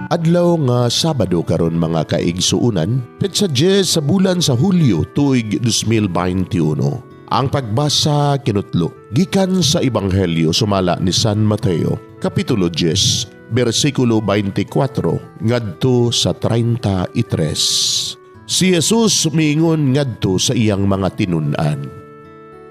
Adlaw nga Sabado karon, mga kaigsuunan, petsa 10 sa bulan sa Hulyo, tuig 2021. Ang pagbasa kinutlo gikan sa Ebanghelyo sumala ni San Mateo, kapitulo 10, bersikulo 24 ngadto sa 33. Si Jesus miingon ngadto sa iyang mga tinun-an: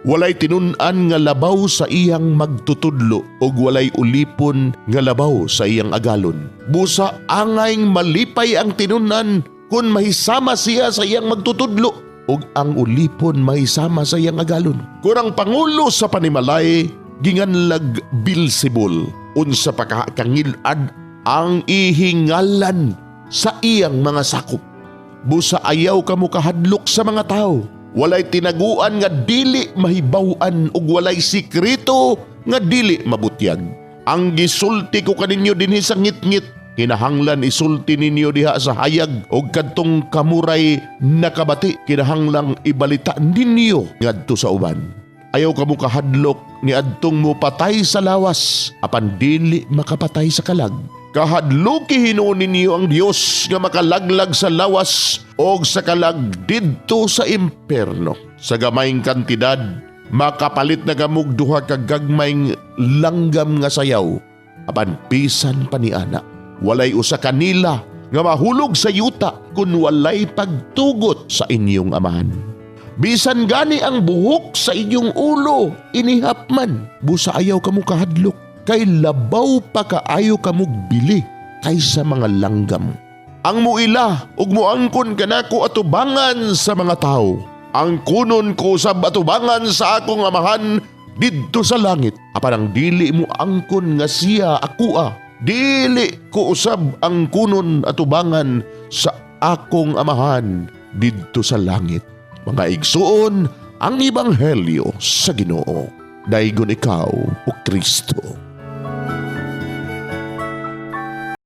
"Walay tinun-an nga labaw sa iyang magtutudlo ug walay ulipon nga labaw sa iyang agalon. Busa angayng malipay ang tinun-an kung mahisama siya sa iyang magtutudlo ug ang ulipon mahisama sa iyang agalon. Kung ang pangulo sa panimalay ginganlag Beelzebul, unsa pa kangilad ang ihingalan sa iyang mga sakop. Busa ayaw kamo kahadlok sa mga tao. Walay tinaguan nga dili mahibaw-an ug walay sikreto nga dili mabutyag. Ang gisulti ko kaninyo dinhi sa ngitngit, kinahanglan isulti ninyo diha sa hayag, ug kadtong kamuray nakabati, kinahanglang ibalita ninyo ngadto sa uban. Ayaw kamo kahadlok ni adtong mopatay sa lawas apan dili makapatay sa kalag. Kahadluki hinuon ninyo ang Dios nga makalaglag sa lawas o sa kalag didto sa imperno. Sa gamayng kantidad, makapalit na kamog duha ka gagmayng langgam nga sayaw. Apan bisan pa niana, walay usa kanila nga mahulog sa yuta kung walay pagtugot sa inyong Amahan. Bisan gani ang buhok sa inyong ulo, inihap man. Busa ayaw kamo kahadlok, kay labaw pa kaayo kamog bili kaysa mga langgam. Ang muila ug muangkon kanako atubangan sa mga tawo, angkonon ko sab atubangan sa akong Amahan didto sa langit. Apan ang dili mo angkon nga siya akoa, dili ko usab angkonon atubangan sa akong Amahan didto sa langit." Mga igsuon, ang Ebanghelyo sa Ginoo. Daygon ikaw, O Kristo.